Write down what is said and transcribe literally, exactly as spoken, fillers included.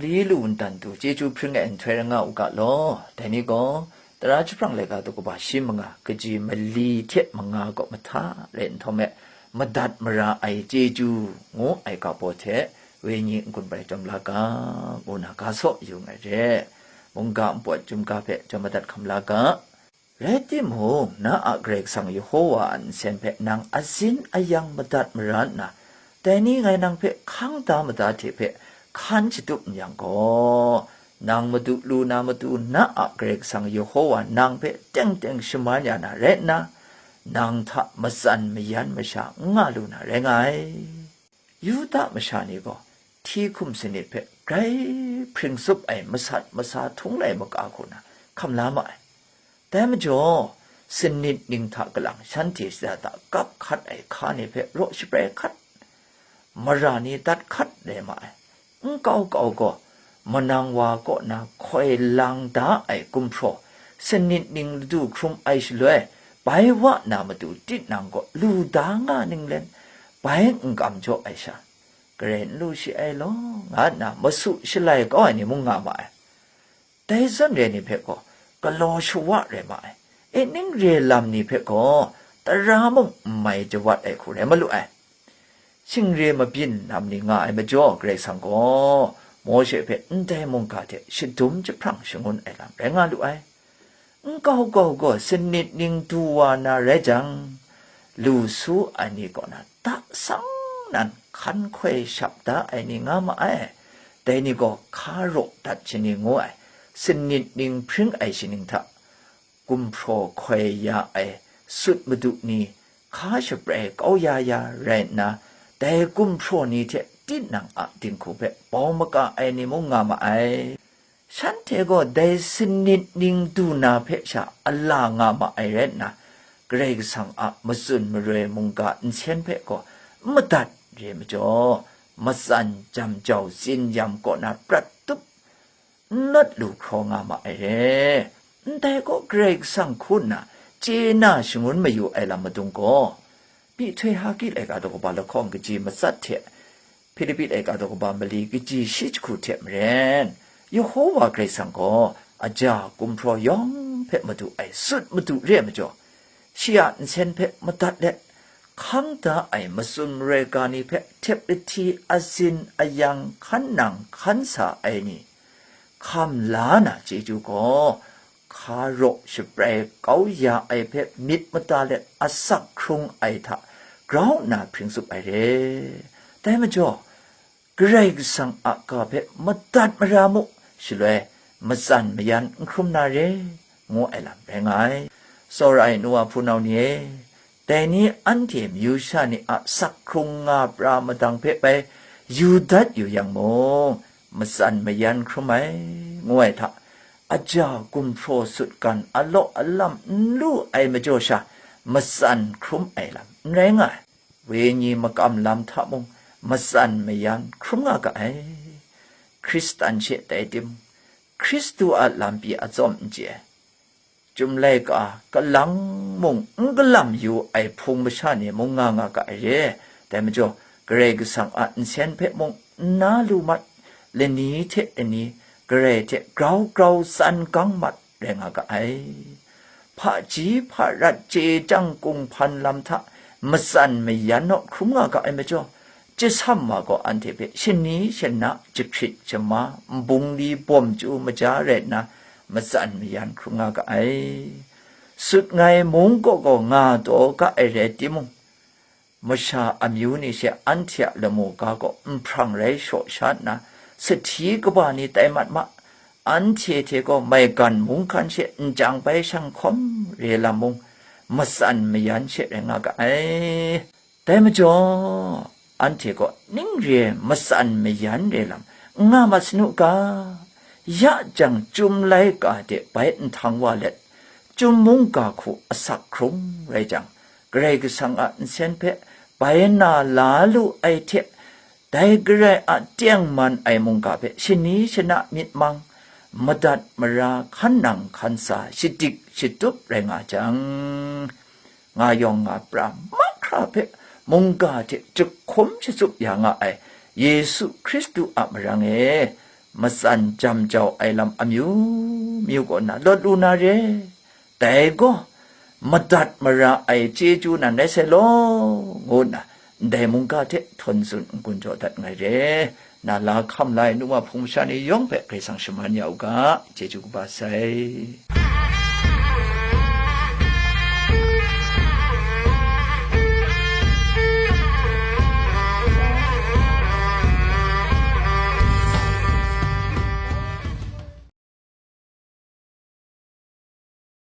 Li lu ntan tu chyeju hpring ai nhtoi rai nga u ga law. Dai ni gaw, tara jahprang laika daw kaba shi manga, kaji mali hte manga kaw mahta rai nhtawm e, madat mara ai chyeju ngu ai ga baw hte, wenyi n-gun bai jawm la ga, ngu na ga saw yu nga ai re. Mungga npawt chyum ga hpe jawm madat hkam la ga. Rai timung, na a Karai Kasang Yehowa a nsen hpe nang azin ayang madat mara nna, dai ni ngai nang hpe hkang da mada hte hpe hkan shatup n yang gaw, nang madu lu na matu na a Karai Kasang Yehowa nang hpe teng teng shaman ya na rai nna, nang hta matsan mayan masha n nga lu na rai nga ai. Yuda masha ni gaw hti hkum sanit hpe grai hpring tsup ai masat masa htung lai maka hku na hkam la ma ai. Dai majaw, sanit ning hta kalang shanhte shada da kap hkat ai hka ni hpe raw shabrai hkat, mara ni dat hkat rai ma ai. Nkau kau gaw, manang wa kaw na hkoi lang da ai gumhpraw, sanit ning ladu hkrum ai shaloi, bai wa na matu tinang gaw lu da nga ninglen, bai n kam jaw ai sha, grai n lu shi ai law, nga nna masu shalai kau ai ni mung nga ma ai. Dai zawn re ni hpe gaw, galaw shawa rai ma ai. E ning re lam ni hpe gaw, tara mung n mai jawat ai hku rai ma lu ai. Shingre mabyin nam ni nga ai majaw, Karai Kasang gaw Mawshe hpe ndai mungga hte shadum jahprang shangun ai lam rai nga lu ai. Nkau kau gaw sanit ning du wa na rai jang, lu su ai ni kaw na da sang nan hkan hkoi shap da ai ni nga ma ai. Dai ni gaw hka raw dat shani ngu ai, sanit ning hpring ai shaning hta, gumhpraw hkoi ya ai sut madu ni, hka shabrai kau ya ya rai nna, dai gumhpraw ni hte tinang a dinghku hpe bau maka ai ni mung nga ma ai. Shanhte gaw dai sanit ning du na hpe sha ala nga ma ai rai nna, Karai Kasang a matsun maroi mungga nsen hpe gaw n madat re majaw, matsan jam jau tsin yam kaw na prat tup, n nawt lu hkraw nga ma ai re. Ndai gaw Karai Kasang hku nna chye na shangun mayu ai lam madung gaw, Myihtoi Hagi laika daw kaba lahkawng kaji matsat hte, Hpilipi laika daw kaba mali kaji shi jahku hte maren, Yehowa Karai Kasang gaw aja gumhpraw yawng hpe madu ai sut madu re ai majaw, shi a nsen hpe madat let, hkang da ai matsun maroi ga ni hpe htep lahti azin ayang hkan nang hkan sa ai ni, hkam la na chyeju gaw, hka raw shabrai kau ya ai hpe myit mada let asak hkrung ai hta grau nna hpring tsup ai re. Dai majaw, Karai Kasang a ga hpe madat mara mu, shaloi matsan mayan n hkrum na re, ngu ai lam rai nga ai. Tsawra ai nu wa hpunau ni e, dai ni anhte mayu sha ni a sak hkrung nga pra madang hpe bai yu dat yu yang mung, matsan mayan hkrum ai, ngu ai hta, aja gumhpraw sutgan alaw alam n lu ai majaw sha, matsan hkrum ai lam n rai nga ai. Wenyi makam lam hta mung matsan mayan hkrum nga ga ai. Hkristan she tai tim, Hkristu a lam pyi atsawm n chye ai. Chyum laika kalang mung n galam yu ai hpung masha ni mung nga nga ga ai re. Dai majaw, Karai Kasang a nsen hpe mung n na lu mat, lani hte lani Karai hte grau grau tsan gang mat rai nga ga ai. Hpaji hparat chye chyang kunghpan lam hta matsan mayan naw hkrum nga ga ai majaw, chyasam wa gaw anhte hpe shani shana jahkrit shama nbung li bawm chyu maja rai nna, matsan mayan hkrum nga ga ai. Sut ngai mung kaw gaw nga taw ga ai rai timung, masha amyu ni she anhte a lamu ga gaw nhprang rai shaw sha nna, sahti kaba ni tai mat ma, anhte hte gaw maigan mung hkan she nchyang bai shang hkawm re lam mung, matsan mayan she rai nga ga ai. Dai majaw, anhte gaw ning re ai matsan mayan re lam n nga mat sanu ga? Ya jang, Chyum laika de bai nhtang wa let, Chyum mungga hku asak hkrung rai jang, Karai Kasang a nsen hpe bai na la lu ai hte, dai Karai a tengman ai mungga hpe shani shana myit mang, madat mara hkan nang hkan sa shadik shatup rai nga jang, nga yawng nga pra mahkra hpe mungga hte jahkum shatsup ya nga ai Yesu Hkristu a marang e, matsan jam jau ai lam amyu myu kaw na lawt lu na re. Dai gaw madat mara ai chyeju nan rai sai law, ngu nna ndai mungga hte htawn tsun n-gun jaw dat nngai re. Na la hkam la ai nu wa hpung masha ni yawng hpe Karai Kasang shaman ya u ga, chyeju kaba sai.